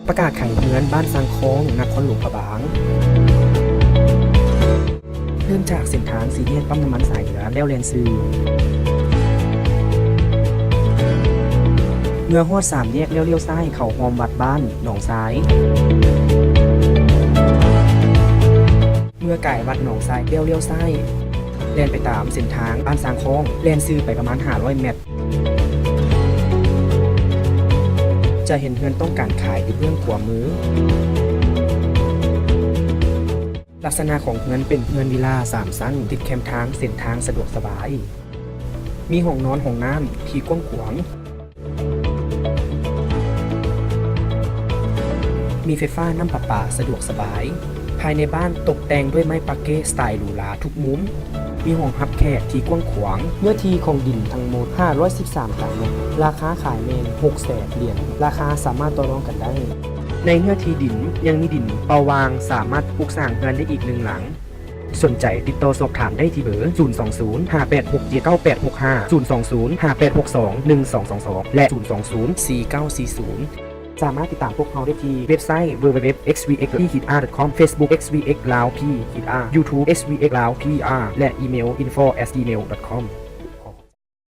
ປະກາດຂາຍເຮືອນ ບ້ານຊ້າງຄ້ອງ ນະຄອນຫຼວງພະບາງ. ເລີ່ມຈາກເສັ້ນທາງສີ່ແຍກປ້ຳນ້ຳມັນສາຍເໜືອ ແລ້ວແລ່ນຊື່. ເມື່ອຮອດສາມແຍກແລ້ວລ້ຽວຊ້າຍ ເຂົ້າຮ່ອມວັດບ້ານໜອງຊາຍ. ເມື່ອກາຍວັດໜອງຊາຍແລ້ວລ້ຽວຊ້າຍ ແລ່ນໄປຕາມເສັ້ນທາງບ້ານຊ້າງຄ້ອງ ແລ່ນຊື່ໄປປະມານຫ້າຮ້ອຍແມັດ ຈະເຫັນເຮືອນຕ້ອງການຂາຍຢູ່ເບື້ອງຂວາມື. ລັກສະນະຂອງເຮືອນເປັນເຮືອນວິລາສາມຊັ້ນ ຕິດແຄມທາງ ເສັ້ນທາງສະດວກສະບາຍ ມີຫ້ອງນອນຫ້ອງນ້ຳທີ່ກວ້າງຂວາງ. ມີໄຟຟ້ານ້ຳປະປາສະດວກສະບາຍ. ພາຍໃນບ້ານຕົກແຕ່ງດ້ວຍໄມ້ປາເກສະໄຕລ໌ຫຼູຫຼາທຸກມຸມ. ມີຫ້ອງຮັບແຂກທີ່ກວ້າງຂວາງ. ເນື້ອທີ່ຂອງດິນທັງໝົດຫ້າຮ້ອຍສິບສາມຕາແມັດ. ລາຄາຂາຍແມ່ນຫົກແສນຫຼຽນ. ລາຄາສາມາດຕໍ່ລອງກັນໄດ້. ໃນເນື້ອທີ່ດິນຍັງມີດິນເປົ່າວ່າງ ສາມາດປຸກສ້າງເຮືອນໄດ້ອີກໜຶ່ງຫຼັງ. ສົນໃຈຕິດຕໍ່ສອບຖາມໄດ້ທີ່ເບີ ສູນສອງສູນ ຫ້າແປດຫົກເຈັດ ເກົ້າແປດຫົກຫ້າ ສູນສອງສູນ ຫ້າແປດຫົກສອງ ໜຶ່ງສອງສອງສອງ ແລະ ສູນສອງສູນ ສີ່ເກົ້າສີ່ສູນ. ສາມາດຕິດຕາມພວກເຮົາໄດ້ທີ່ເວັບໄຊ www.xvxlawphitar.com, Facebook XVX Lao P Hitar, YouTube XVX Lao PR ແລະ ອີເມວ info@gmail.com.